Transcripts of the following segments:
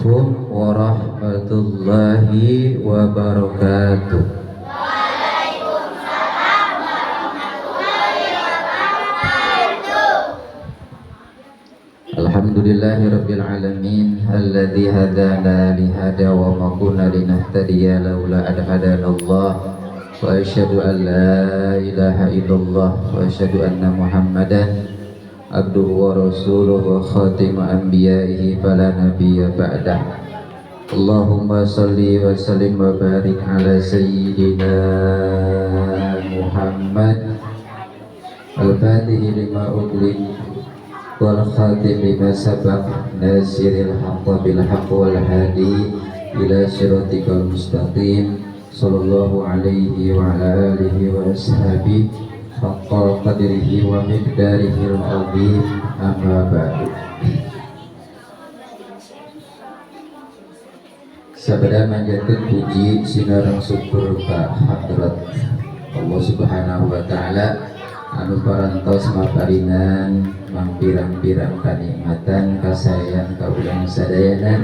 Assalamualaikum warahmatullahi wabarakatuh. Waalaikumsalam warahmatullahi wabarakatuh. Alhamdulillahirabbil alamin alladzi hadana li hada wa ma kunna linahtadiya laula an hadanallah wa asyhadu an la ilaha illallah wa asyhadu anna Muhammadan abduhu wa rasuluhu wa khatima anbiya'ihi fala nabiyya ba'dah. Allahumma salli wa sallim wa barik ala sayyidina Muhammad al-fatihi lima ughliq wal khatim lima sabaq nasiril haqqa bil haqq wal hadi ila siratikal mustaqim sallallahu alaihi wa ala alihi wa ashabihi haqqa qadrihi wa miqdarihil azim, amma ba'du. Sabada manjatkeun puji sinareng syukur ka hadrat Allah Subhanahu wa taala anu parantos maparinan mangpirang-pirang kanikmatan kasayan ka urang sadayana,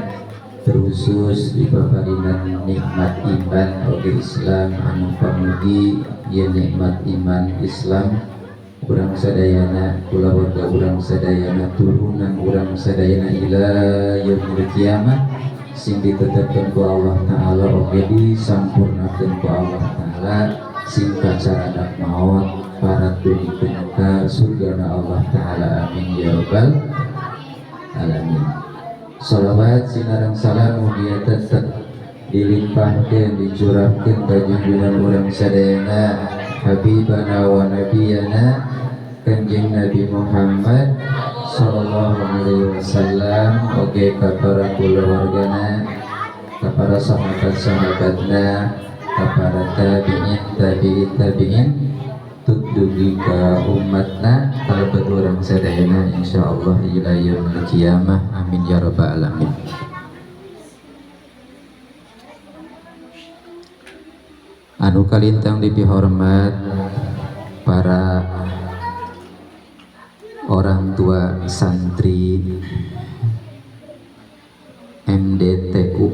terkhusus di paparinan nikmat iman oge Islam anu pamugi ieu nikmat iman Islam urang sadayana, kulawarga urang sadayana, turunan urang sadayana ila yaumil kiamah sing ditetapkeun ku Allah Ta'ala oge disampurnakeun ku Allah Ta'ala sing kacaradak maot para dugikeun ka surgana Allah Ta'ala, amin ya rabbal alamin. Salawat sinareng salam mugia tetep dilimpahkeun dicurahkeun ka junjungan urang sadayana habibana wa nabiyana Kanjeng Nabi Muhammad sallallahu alaihi wasallam oge ka para kulawargana, ka para sahabat-sahabatna, ka para tabi'in tabi'in tabi'in tut dugi ka umatna kalebet urang sadayana insyaallah ila yaumil qiyamah, amin ya rabbal alamin. Anu kalintang dipihormat para orang tua santri MDTU,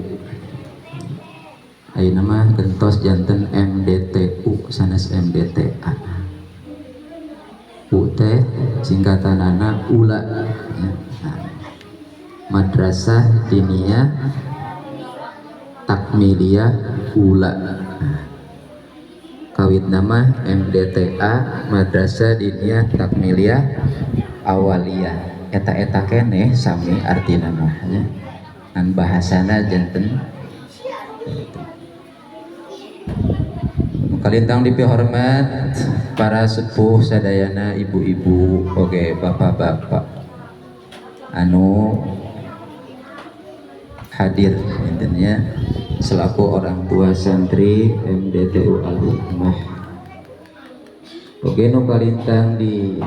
ayeuna mah gentos janten MDTU sanes MDTA. U teh singkatanana ula ya. Madrasah Diniyah Takmiliyah Ula. Kawit nama MDTA Madrasah Diniyah Takmiliyah Awaliyah. Eta-eta keneh sami artina mah nya. Ngan bahasana janten. Kalintang dipihormat para sepuh sadayana, ibu-ibu oge bapak-bapak anu hadir intinya selaku orang tua santri MDTU Al-Hikmah. Oge nu kalintang di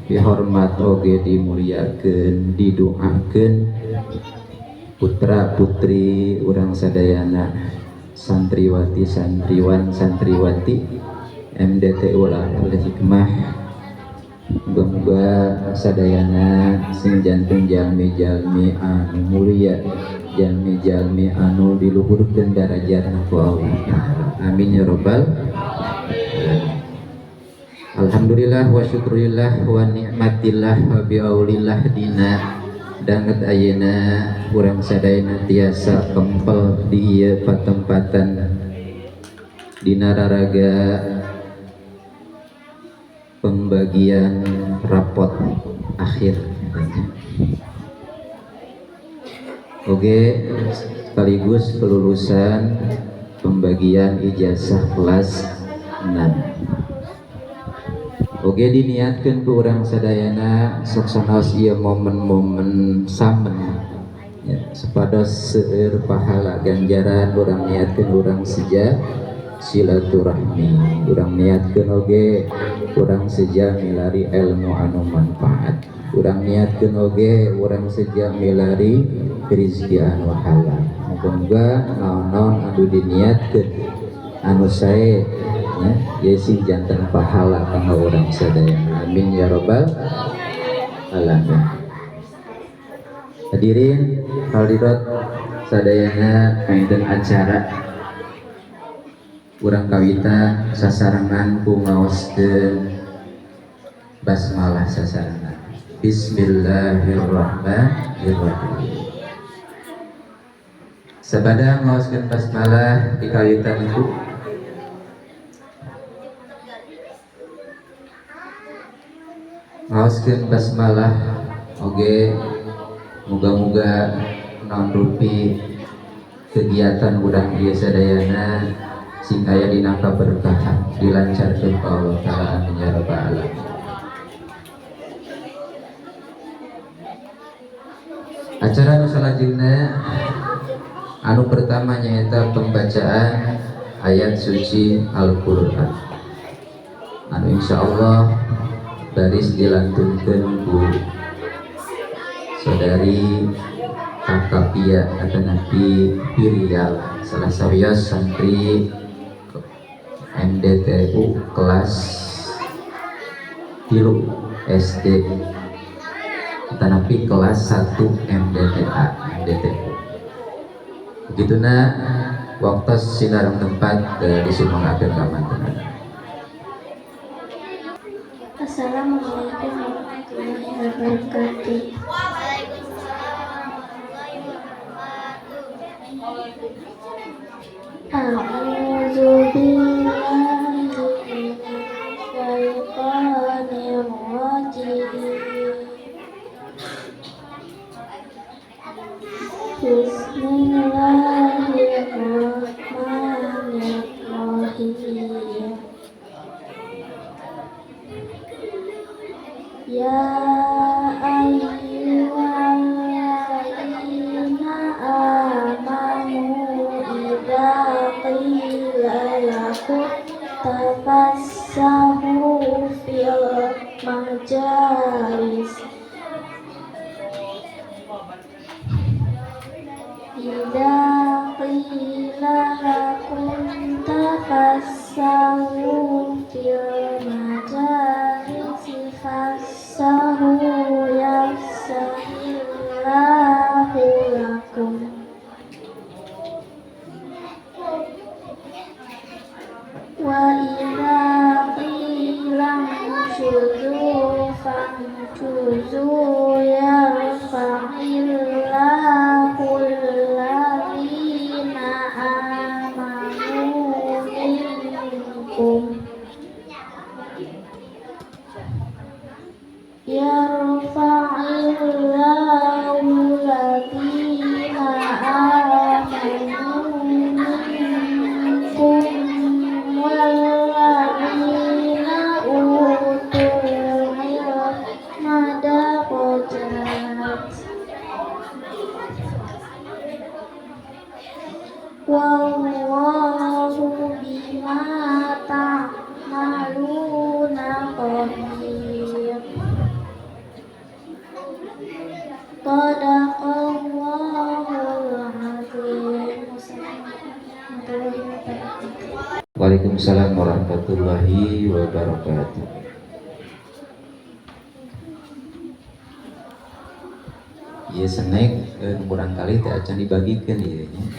dihormat oge dimuliakeun didoakeun putra putri urang sadayana santriwati santriwan santriwati MDTU Al-Hikmah. Muga-muga sadayana sing jantung jalmi-jalmi anu mulia, jalmi-jalmi anu diluhurkeun darajatna ku Allah Ta'ala, amin ya rabbal alamin. Alhamdulillah wa syukurillah wa ni'matillah wa biaulillah dina danget ayeuna urang sadayana tiasa kempel di ieu patempatan dina raraga pembagian rapot akhir. Oke, sekaligus kelulusan pembagian ijazah kelas 6. Oke, diniatkan ke urang sadayana sok sanaos ieu momen-momen samen ya, supados seueur pahala ganjaran. Urang niatkeun urang seja silaturahmi, urang niatkeun oge urang seja milari ilmu anu manfaat, urang niatkeun oge urang seja milari rizki anu halal. Muga-muga naon-naon anu diniatkeun anu sae ya, ya sing janten pahala kanggo urang sadayana, amin ya rabbal alamin. Hadirin hadirat Sadayana panginten acara urang kawitan sasarengan ku ngaoskeun basmalah sasarengan. Bismillahirrahmanirrahim. Sabada ngaoskeun basmalah dikawitan ku ngaoskeun basmalah oge muga-muga naon rupi kegiatan urang ieu sadayana sing aya dina kaberkahan dilancarkeun ku Allah Taala, amin ya rabbal alamin. Acara nu salajengna anu pertama nyaeta pembacaan ayat suci Al-Qur'an anu insyaallah baris dilantunkeun ku saudari Kakak Pia atau Nabi Pirial, salah sawios santri MDTU kelas 3 SD tetapi kelas 1 MDTA MDTU. Begituna waktu sinareng tempat disumanggakeun ka mantenna. Assalamualaikum warahmatullahi wabarakatuh. Waalaikumsalam warahmatullahi wabarakatuh. A'udzu billahi minasyaitonir rajim. Bismillahirrahmanirrahim. Ya ayyuhalladzina amanu idza qila lakum tafassahu fil majalis. Idza qila lakum tafassahu fil majalis fassahu yafsahillahu lakum. Wa idza qila unshuzu fanshuzu yarfa'illahu alladzina amanu minkum. Yarfa'illahu alladzina amanu minkum walladzina utul ilma darajat. Wallahu bima ta'maluna khabir. Shadaqallahul azim. Wassalamualaikum warahmatullahi wabarakatuh. Waalaikumsalam warahmatullahi wabarakatuh. Ieu snack kurang kali teh acan dibagikeun ieu nya.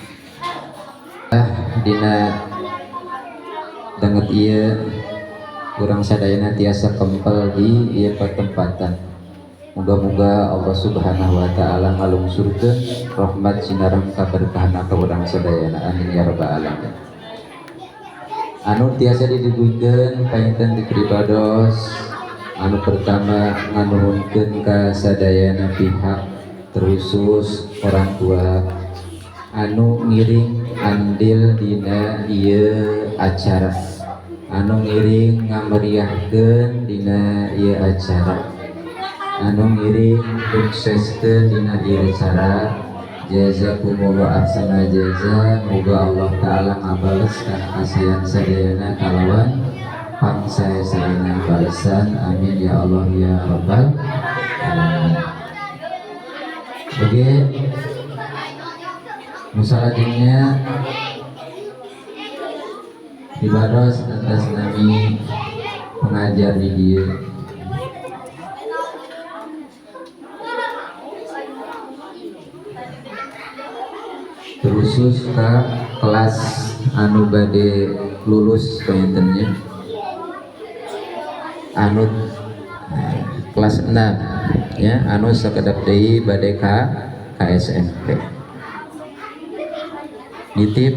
Dina danget ieu urang sadayana tiasa kempel di ieu pertempatan. Muga-muga Allah Subhanahu wa taala ngalungsurkeun rahmat sinareng kaberkahan ka urang sadayana, amin ya rabbal alamin. Anu tiasa didugikeun panginten di pribados anu pertama nganuhunkeun ka sadayana pihak terkhusus orang tua anu ngiring andil dina ieu acara, anu ngiring ngameriahkeun dina ieu acara, anu ngiring sukseskeun dina ieu acara. Jazakumullah ahsana jaza. Muga Allah taala ngabales kana kasihan sadayana kalawan pangsae-saena balesan, amin ya Allah ya rabbal alamin. Oke, musalajengnya dibaros atas nami pengajar di dieu. Khusus ke kelas anu bade lulus panginten nya, anu kelas 6 ya, anu sakedap deui bade ka SMP. Nitip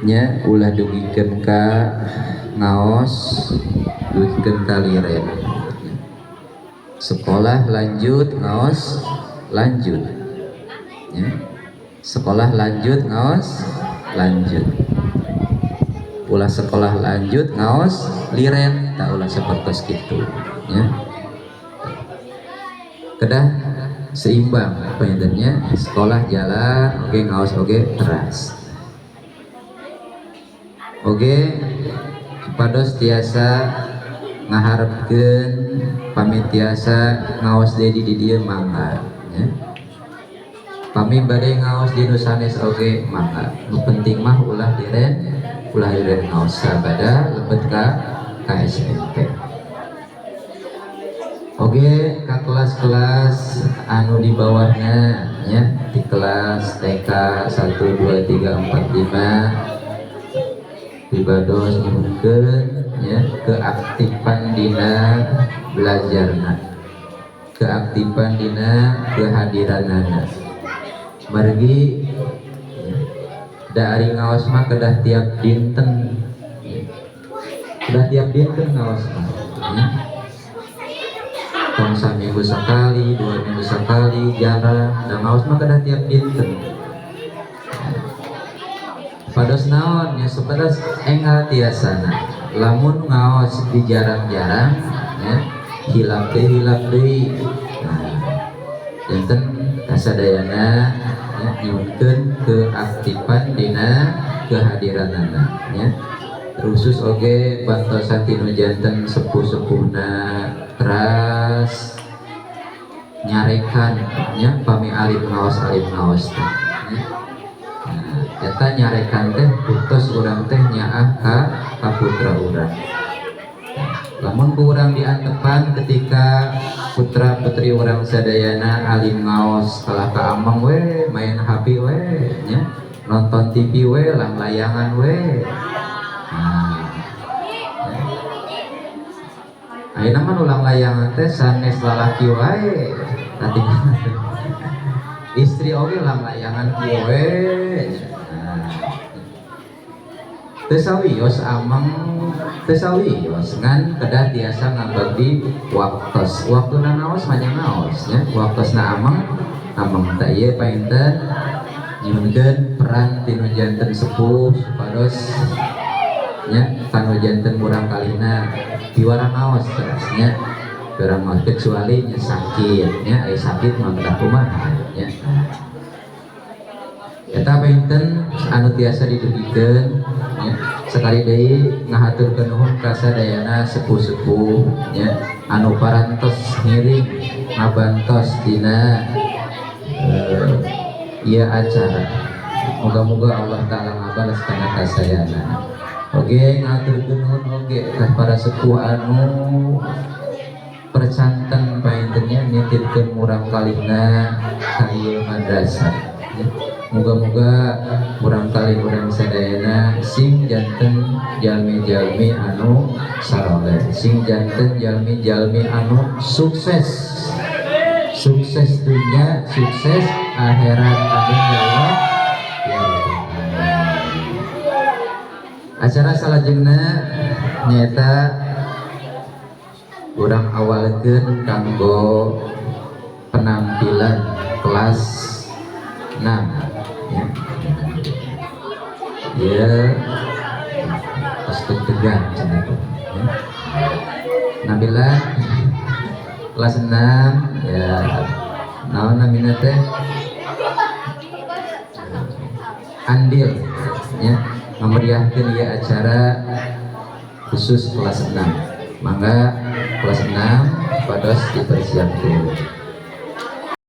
nya, ulah dugikeun ka ngaos, dugikeun ka liren. Sekolah lanjut, ngaos lanjut ya. Sekolah lanjut, ngaos lanjut. Ulah sekolah lanjut, ngaos liren, tah, ulah seperti gitu ya. Kedah seimbang panginten nya, sekolah jalan oke, ngaos oke, teras oke. Supados tiasa ngaharepkeun, pami tiasa ngaos deui di dieu mangga ya. Pami bade ngaos di nu sanes oge mangga. Nu penting mah ulah liren, ulah liren ngaos sabada lebet ka SMP. Oke, ka kelas-kelas anu di bawahnya ya, di kelas TK 1 2 3 4 5, supados nyuhunkeun ya keaktifan dina belajarna, keaktifan dina kehadiranana. Margi ya, dari ngaos mah kedah tiap dinten ya. Kedah tiap dinten ngaos mah ya. Tong saminggu sekali, 2 minggu sekali, jarang. Dan ngaos mah kedah tiap dinten. Pados naon ya, supados enggal tiasana. Lamun ngaos di jarang-jarang ya, hilap deui, hilap deui. Nah, janten kasadayana ya, nyuhunkeun keaktifan dina kehadiranana ya. Khusus oge bantosan tinu janten sepuh-sepuhna, teras nyarekan nya pami alim ngaos, alim ngaos teh nya. Nah, eta nyarekan teh buktos urang teh nyaah ka putra urang. Lamun ku urang diantepan ketika putra putri urang sadayana alim ngaos, kalah ka ameng we, main HP we nya, nonton TV we, langlayangan we. Nah, ya. Ayeuna mah nu langlayangan teh sanes lalaki wae, katingal istri oge langlayangan kieu we. Nah, teu sawios ameng, teu sawios, ngan kedah tiasa ngabagi waktos. Waktuna ngaos mah ngaos nya, waktosna ameng, ameng. Tah, ieu panginten nyuhunkeun peran tinu janten sepuh supados nya kanu janten murang kalihna piwarang ngaos teras nya, piwarang ngaos, kecuali nya sakit nya. Aya sakit mah kedah kumaha nya. Eta panginten anu tiasa didugikeun nya. Sekali deui ngahaturkeun nuhun ka sadayana sepuh-sepuh nya anu parantos ngiring ngabantos dina ieu acara. Moga-moga Allah Ta'ala ngabales kana kasayana. Oke, ngahaturkeun nuhun oge ka para sepuh anu percanten panginten nya nitipkeun murang kalihna ka ieu madrasah ya. Moga-moga murang kalih urang sadayana sing janten jalmi-jalmi anu saroleh, sing janten jalmi-jalmi anu sukses, sukses dunia, sukses akhirat, amin ya Allah ya Rabbal alamin. Acara salajengna nyaeta urang awalkeun kanggo penampilan kelas 6 ya. Ya, tos deg-degan cenah teh, ya. Penampilan kelas 6 ya, naon namina teh, andil ya memeriahkan ya acara khusus kelas 6. Mangga kelas 6 pados dipersiapkan.